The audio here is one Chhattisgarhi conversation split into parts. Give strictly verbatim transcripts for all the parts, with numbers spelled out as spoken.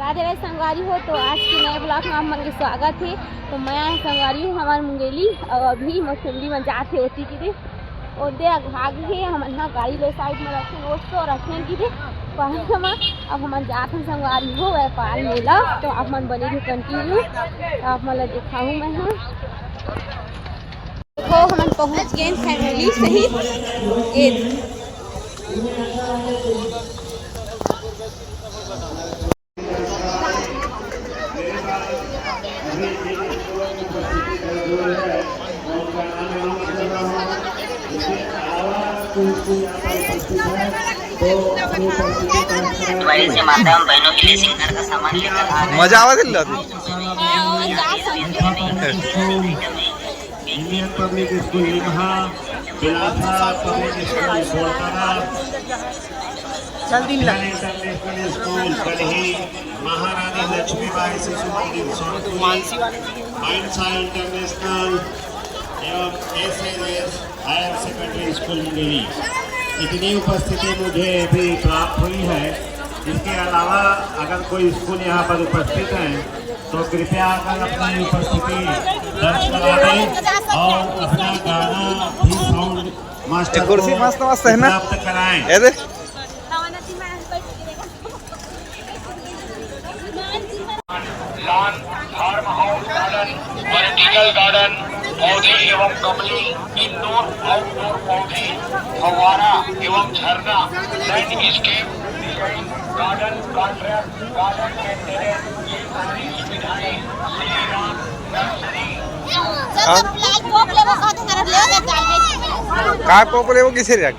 राधे राधे संगवारी हो, तो आज के नए vlog में आप मन के स्वागत हे। तो मैं आए संगवारी हो हमर मुंगेली, अउ अभी मोर family मन जात हे ओती के दे, ओदे अघाग हे। हमन ह गाड़ी लो side में रखेन, ओटो रखेन की दे, पर हम अब हमन जात हन संगवारी हो व्यापार मेला। तो आप मन बने रहो continue, तो आप मन ला दिखाहूँ मैं ह। देखो हमन पहुँच गए family सहित। ये हमारे से माता एवं बहनों के लिए सिंगार का सामान लेकर आ रहे हैं। मजा आवा दिल अभी। Indian public school Limha, Bilasa public school Golpara, जल्दी मिला। International school Kalhi, Maharani Lakshmibai Shishu Mandir Sonpur, Mansa international एवं SLS higher secondary school Mungeli. इतनी उपस्थिति मुझे अभी प्राप्त हुई है। इसके अलावा अगर कोई स्कूल यहाँ पर उपस्थित हैं, तो कृपया आकर अपनी उपस्थिति दर्ज करा दें और अपना गाना भी साउंड मास्टर ये कुर्सी को मस्त मस्त है ना? उपलब्ध कराएं। ये दे। Lawn, farm house garden, vertical garden, पौधे एवं गमले, इंडोर आउटडोर पौधे, फव्वारा एवं झरना, landscape design, garden contract, garden maintenance, ये सारी सुविधाएं श्री राम नर्सरी। हाँ? का पोक लेबो किसे रे?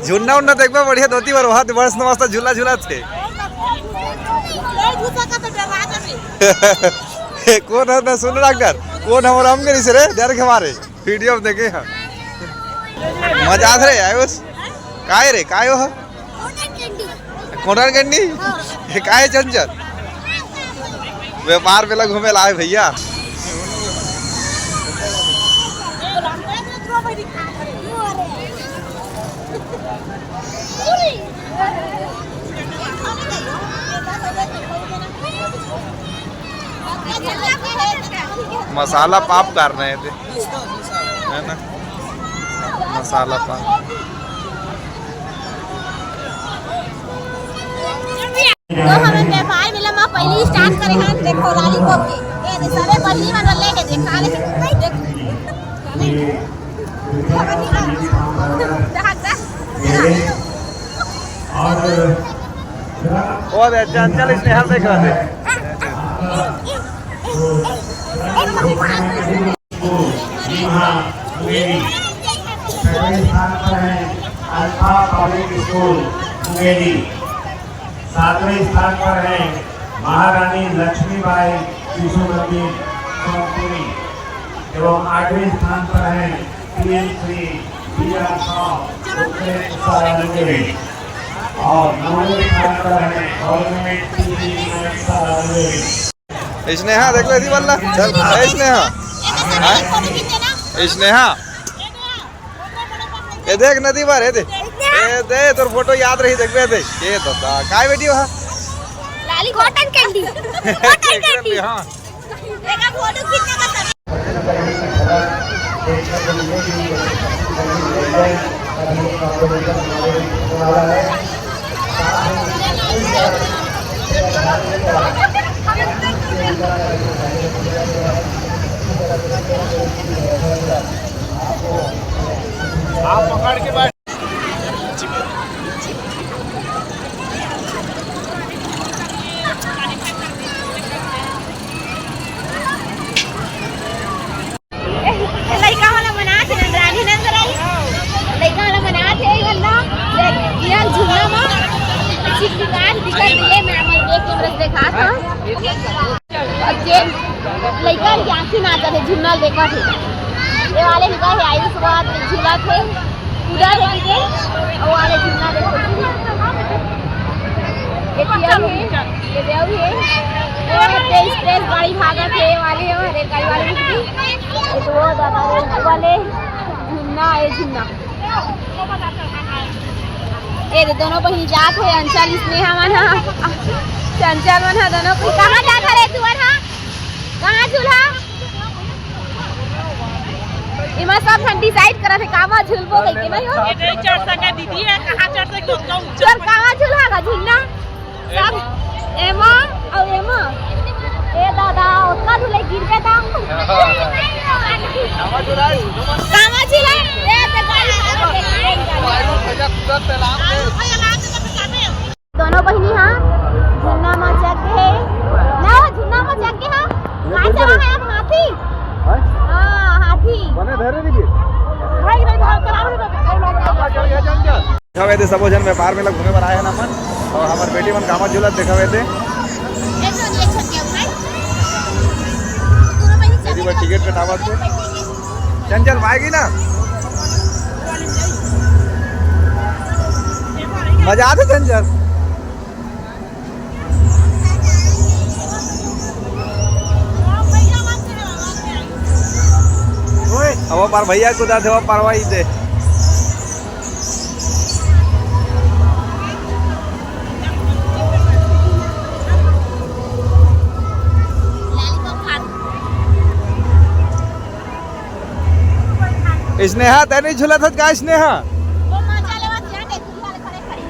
झुन्ना उन्ना देखबा बढ़िया धोती बर, वहाँ मस्त मस्त झूला झूला थे। कोन है ना सुन डॉक्टर, कोन हमर हम करिस रे, डर के मारे। वीडियो में देखे हैं। मजा आत रे आयुष। काय रे, काय हो? Cotton candy. ये काय चंचल? व्यापार मेला घूमे ला आए भैया। मसाला पाप कर रहे थे, है ना? मसाला पाप। तो हमन व्यापार मेला म पहिली start करे हन, देखो, लॉलीपॉप के। ये दे, सबे पहिली मन लेके देखा ले। देख। ओ दे, चल, चल, स्नेहा देख रहा है। लीमा मुंगेली। छठवें स्थान पर है अल्फा पब्लिक स्कूल मुंगेली। सातवें स्थान पर है महारानी लक्ष्मीबाई शिशु मंदिर सोनपुरी एवं आठवें स्थान पर है पीएम श्री बी आर शॉप उत्कृष्ट शाला मुंगेली और नौवें स्थान पर है गवर्नमेंट पीजी शाला मुंगेली। स्नेहा, देख ले, दीवाल ला। चल, ए, स्नेहा। हाँ? स्नेहा। ये देख, नदी भर, ये देख। ये दे, तोर फोटो याद रही, देखबे, देख। ये तो दा, काय बेटी हो? लाली कॉटन कैंडी। Cotton candy. हाँ। देखा, फोटो खींचने का समय। आप पकड़ के बैठ। लइका वाला मनात हे, नंदरानी नंदराई। लइका वाला मनात हे, ये वाला। ये, ये झूला मा चिक दिखा, दिखा दिए, मैं हमारे देख के बरस देखा था। अब जे लइका के आँखी ना जाथे, झूला देखा थे। ये वाले इनका है, आयुष वाद झूला थे, उधर है ये, वो वाले झूला देखो। ये पिया भी है, ये देव भी है। ये वाले तेईस, तेईस गाड़ी भागा थे, ये वाले, ये वाले गाड़ी वाले भी। ये तो वो दादा, वो वाले झुन्ना, ये झुन्ना। ए रे, दोनों बहिनी जात हे, अंचल, स्नेहा मन ह। चंचल मन ह दोनों कोई कहाँ जात हरे तुअर हा? कहाँ झूलहा? इमा सब झन डिसाइड करत हे कामा झूलबो कहिके, नहीं हो? ये नहीं चढ़ सके दीदी है, कहाँ चढ़ सके उसका ऊंचा। चल, कामा झूलहा का झूलना? सब एमा अउ एमा। ए दादा, ओतका झूले गिरबे त। कामा झूला? ए, ते गाड़ी में देख, देख, गाड़ी। दोनों बहिनी हा झुन्ना मा चघ गे हे। ना, झुन्ना मा चघ गे हा। ये का चढ़ चला गए? है अब हाथी? हैं? हाँ, हाथी। बने धरे नहीं गिर। भाई, भाई, भाग, चला रहे हो। देखा हुए थे, सबो झन व्यापार मेला घूमे बर आए हैं ना मन, और हमार बेटी मन कामा झूला देखा हुए थे। ये तो ये छक्के उठाए। दोनों बहिनी चघ दीदी गे। बर टिकट कटावत थे। चंचल भागेगी ना? मजा आथे चंचल। अब वो पार भैया कुदाथे, वो पार वही दे। स्नेहा, तैं नहीं झूलत हस का स्नेहा? वो मजा लेवत यार, देखो, वाले खड़े खड़े।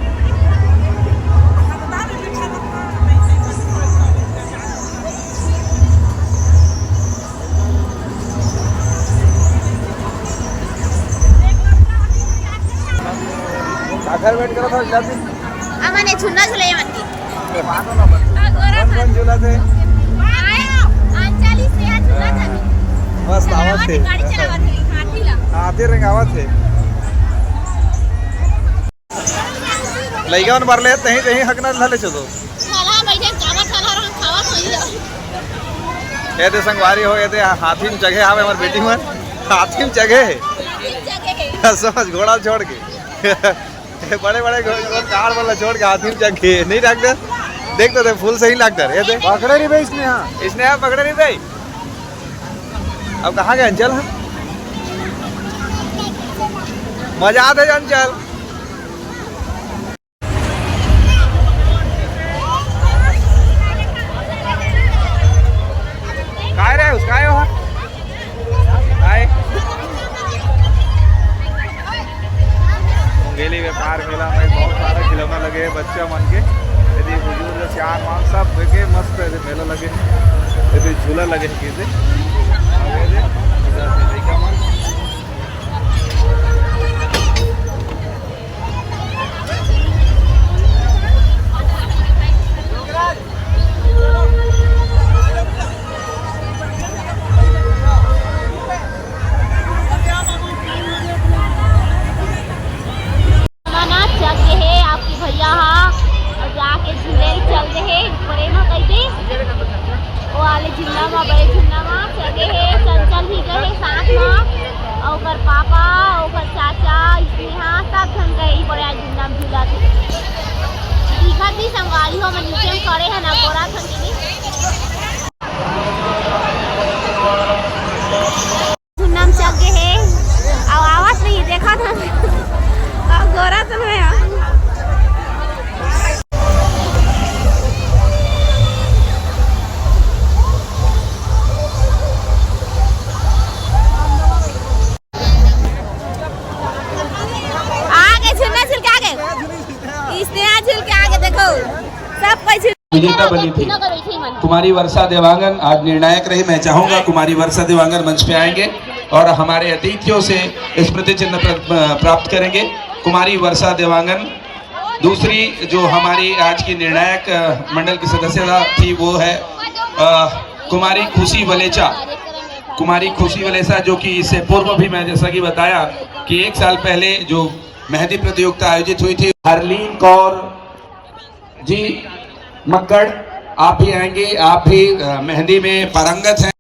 काकर वेट करत हस, जल्दी। हमन ए झुन्ना झुले मन के। कौन कौन झूला थे? आए, अंजलि से यहाँ झूला था। बस, आवत थे। गाड़ी चलावत थे, हाथी ला। हाथी रेंगावत थे। लइका मन बर ले, तहीं, तहीं हकना धले चलो। साला बैठे, चावल साला रहा, खावा तो ये। ए दे संगवारी हो, ए दे हाथी में चघे हावे हमर बेटी मन। हाथी में चघे हे। हाथी में चघे हे। समझ, घोड़ा छोड़ के। बड़े बड़े गो-, गो-, कार वाला छोड़ के हाथी में चघे नहीं रख दे। देख तो दे, फूल सही लगता है। ये दे। पकड़े नहीं भाई इसने, हाँ। इसने हाँ पकड़े नहीं भाई। अब कहाँ गए अंचल? हाँ। मजा आते अंचल। काय रे, उसका आयो हा? काय? मुंगेली व्यापार मेला में बहुत सारा खिलौना लगे हे बच्चा मन के। यदि बुजुर्ग, सियान मान सब के मस्त हे मेला लगे हे। यदि झूला लगे हे किसे? आगे दे, इधर से लइका मन। मना चल दे हे आपके भैया हा, अउ जाके झूले चल दे हे, ऊपरे म कहिके। ओ वाले झूला म, बड़े झूला म चघे हे, चंचल भी गए हे साथ म, अउ ओकर पापा, ओकर चाचा, स्नेहा, सब झन गए हे बड़े झूला म झूला थे। दिखत ही संगवारी हो, मन नीचे म करे हे ना, गोरा थन के। झूला म चघ गे हे, अउ आवत नहीं, देखत हन। अउ गोरा तो नहीं हे। आगे झूला झूल के आगे। इसने आ झूल के आगे देखो। सब कोई झूल विजेता बनी थी। कुमारी वर्षा देवांगन आज निर्णायक रही। मैं चाहूंगा कुमारी वर्षा देवांगन मंच पे आएंगे और हमारे अतिथियों से स्मृति चिन्ह प्र-, प्राप्त करेंगे। कुमारी वर्षा देवांगन। दूसरी जो हमारी आज की निर्णायक, अ, मंडल की सदस्यता थी, वो है, अ, कुमारी खुशी वलेचा। कुमारी खुशी वलेचा, जो कि इससे पूर्व भी मैं जैसा कि बताया कि एक साल पहले जो मेहंदी प्रतियोगिता आयोजित हुई थी, हरलीन कौर जी मक्कड़, आप भी आएंगे, आप भी, अ, मेहंदी में पारंगत हैं।